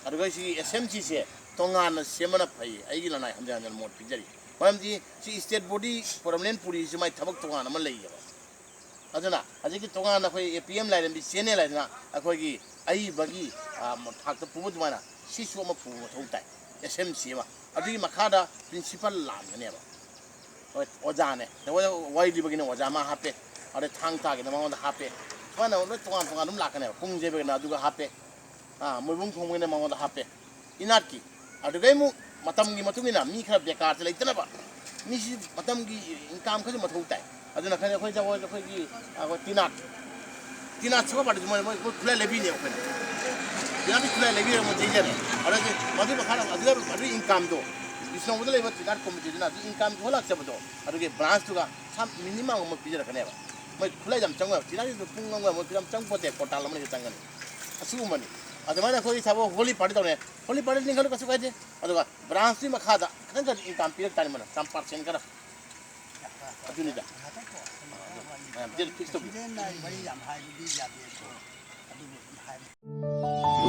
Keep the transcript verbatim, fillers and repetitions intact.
ꯑꯗꯨꯒ ꯁꯤꯒꯤ ꯑꯦꯁ ꯑꯦꯝ ꯁꯤꯁꯦ ꯇꯣꯉꯥꯟꯅ ꯁꯦꯝꯕꯅ ꯐꯩ, ꯑꯩꯒꯤ ꯂꯅꯥꯏ ꯍꯝꯖ ꯍꯝꯖꯅ ꯃꯣꯠ ꯄꯤꯖꯔꯤ꯫ ꯃꯔꯝꯗꯤ ꯁꯤ ꯏꯁꯇꯦꯠ ꯕꯣꯗꯤ ꯄꯔꯃꯅꯦꯟ ꯄꯨꯔꯤꯁꯤ ꯃꯥꯏ ꯊꯕꯛ ꯇꯣꯉꯥꯟꯅ ꯑꯃ ꯂꯩꯌꯦꯕ꯫ ꯑꯗꯨꯅ ꯍꯧꯖꯤꯛꯀꯤ ꯇꯣꯉꯥꯟꯅ ꯑꯩꯈꯣꯏ ꯑꯦ ꯄꯤ ꯑꯦꯝ ꯂꯥꯏꯔꯦꯝꯕꯤ ꯆꯦꯅꯦꯜ ꯍꯥꯏꯗꯅ ꯑꯩꯈꯣꯏꯒꯤ ꯑꯏꯕꯒꯤ, ꯑ, ꯊꯥꯛꯇ ꯄꯨꯕ ꯑꯗꯨꯃꯥꯏꯅ ꯁꯤꯁꯨ ꯑꯃ ꯄꯨꯕ ꯃꯊꯧ ꯇꯥꯏ꯫ ꯑꯦꯁ ꯑꯦꯝ ꯁꯤ ꯑꯃ, ꯑꯗꯨꯒꯤ ꯃꯈꯥꯗ ꯄ꯭ꯔꯤꯟꯁꯤꯄꯥꯜ ꯂꯥꯟꯒꯅꯦꯕ꯫ ꯍꯣꯏ, ꯑꯣꯖꯥꯅꯦ꯫ ꯅꯉꯣꯟꯗ ꯋꯥꯔꯤ ꯂꯤꯕꯒꯤꯅ ꯑꯣꯖꯥ ꯑꯃ ꯍꯥꯞꯄꯦ꯫ ꯑꯗꯩ ꯊꯥꯡ ꯇꯥꯒꯤꯅ ꯃꯉꯣꯟꯗ ꯍꯥꯞꯄꯦ꯫ ꯁꯨꯃꯥꯏꯅ ꯂꯣꯏ ꯇꯣꯉꯥꯟ ꯇꯣꯉꯥꯟ ꯑꯗꯨꯝ ꯂꯥꯛꯀꯅꯦꯕ꯫ ꯄꯨꯡ ꯌꯩꯕꯒꯤꯅ ꯑꯗꯨꯒ ꯍꯥꯞꯄꯦ꯫ ꯑꯥ, ꯃꯣꯏꯕꯨꯡ ꯈꯣꯡꯕꯒꯤꯅ ꯃꯉꯣꯟꯗ ꯍꯥꯞꯄꯦ꯫ ꯏꯅꯥꯠꯀꯤ꯫ ꯑꯗꯨꯗꯩ ꯑꯃꯨꯛ ꯃꯇꯝꯒꯤ ꯃꯇꯨꯡ ꯏꯟꯅ ꯃꯤ ꯈꯔ ꯕꯦꯀꯥꯔꯁꯦ ꯂꯩꯇꯅꯕ꯫ ꯃꯤꯁꯤ ꯃꯇꯝꯒꯤ ꯏꯟꯀꯝ ꯈꯔꯁꯨ ꯃꯊꯧ ꯇꯥꯏ꯫ ꯑꯗꯨꯅ ꯈꯪꯗꯦ, ꯑꯩꯈꯣꯏ ꯖꯒꯣꯏ, ꯑꯩꯈꯣꯏꯒꯤ, ꯑꯩꯈꯣꯏ ꯇꯤꯅꯥꯠ꯫ ꯇꯤꯅꯥꯠ ꯁꯨꯕ ꯄꯥꯔꯇꯤꯁꯤ ꯃꯣꯏ, ꯃꯣꯏ, ꯃꯣꯏ ꯈꯨꯠꯂꯥꯏ ꯂꯩꯕꯤꯅꯦ ꯑꯩꯈꯣꯏꯅ꯫ ꯇꯤꯅꯥꯠꯀꯤ ꯈꯨꯠꯂꯥꯏ ꯂꯩꯕꯤꯔꯒ ꯃꯣꯏ ꯌꯩꯖꯔꯦ꯫ ꯑꯗꯨꯗꯤ ꯃꯗꯨꯒꯤ ꯃꯈꯥꯗ ꯑꯗꯨꯗ ꯑꯗꯨꯒꯤ ꯏꯟꯀꯝꯗꯣ, ꯕꯤꯁꯅꯨꯄꯨꯔꯗ ꯂꯩꯕ ꯇꯤꯅꯥꯠ ꯀꯣꯃꯤꯇꯤꯗꯨꯅ ꯑꯗꯨ ꯏꯟꯀꯝ ꯊꯣꯛꯍꯜꯂꯛꯆꯕꯗꯣ, ꯑꯗꯨꯒꯤ ꯕ꯭ꯔꯥꯟꯁꯇꯨꯒ ꯁꯝ ꯃꯤꯅꯤꯃꯝ ꯑꯃ ꯄꯤꯖꯔꯛꯀꯅꯦꯕ꯫ ꯃꯣꯏ ꯈꯨꯠꯂꯥꯏ ꯌꯥꯝ ꯆꯪꯉꯣꯏꯕ꯫ ꯇꯤꯅꯥꯠꯀꯤꯁꯨ ꯄꯨꯡ ꯑꯃ ꯃꯣꯏ ꯌꯥꯝ ꯆꯪꯄꯣꯠꯇꯦ, ꯀ꯭ꯋꯥꯇꯥꯜ ꯑꯃꯅꯤ ꯆꯪꯒꯅꯤ꯫ ꯑꯁꯤꯒꯨꯝꯕꯅꯤ꯫ ꯑꯗꯨꯃꯥꯏꯅ ꯑꯩꯈꯣꯏꯒꯤ ꯊꯕꯛ ꯍꯣꯂꯤ ꯄꯥꯔꯇꯤ ꯇꯧꯔꯦ꯫ ꯍꯣꯂꯤ ꯄꯥꯔꯇꯤ ꯂꯤꯡꯈꯠꯂꯨ, ꯀꯩꯁꯨ ꯀꯥꯏꯗꯦ꯫ ꯑꯗꯨꯒ ꯕ꯭ꯔꯥꯟꯁꯇꯨꯒꯤ ꯃꯈꯥꯗ ꯈꯤꯇꯪ ꯈꯔ ꯏꯟꯀꯝ ꯄꯤꯔꯛ ꯇꯥꯔꯦ ꯃꯣꯏꯅ, ꯁꯝ ꯄꯥꯔꯁꯦꯟ ꯈꯔ꯫ ꯑꯗꯨꯅꯤꯗ꯫ ꯃꯌꯥꯝ ꯗꯦꯠ ꯐꯤꯛꯁ ꯇꯧꯕꯤꯌꯨ꯫ ꯄ꯭ꯔꯁꯤꯗꯦꯟꯅ ꯋꯥꯔꯤ ꯌꯥꯝ ꯍꯥꯏꯕꯗꯤ ꯌꯥꯗꯦ ꯑꯗꯣ, ꯑꯗꯨꯕꯨ ꯍꯥꯏꯕ꯫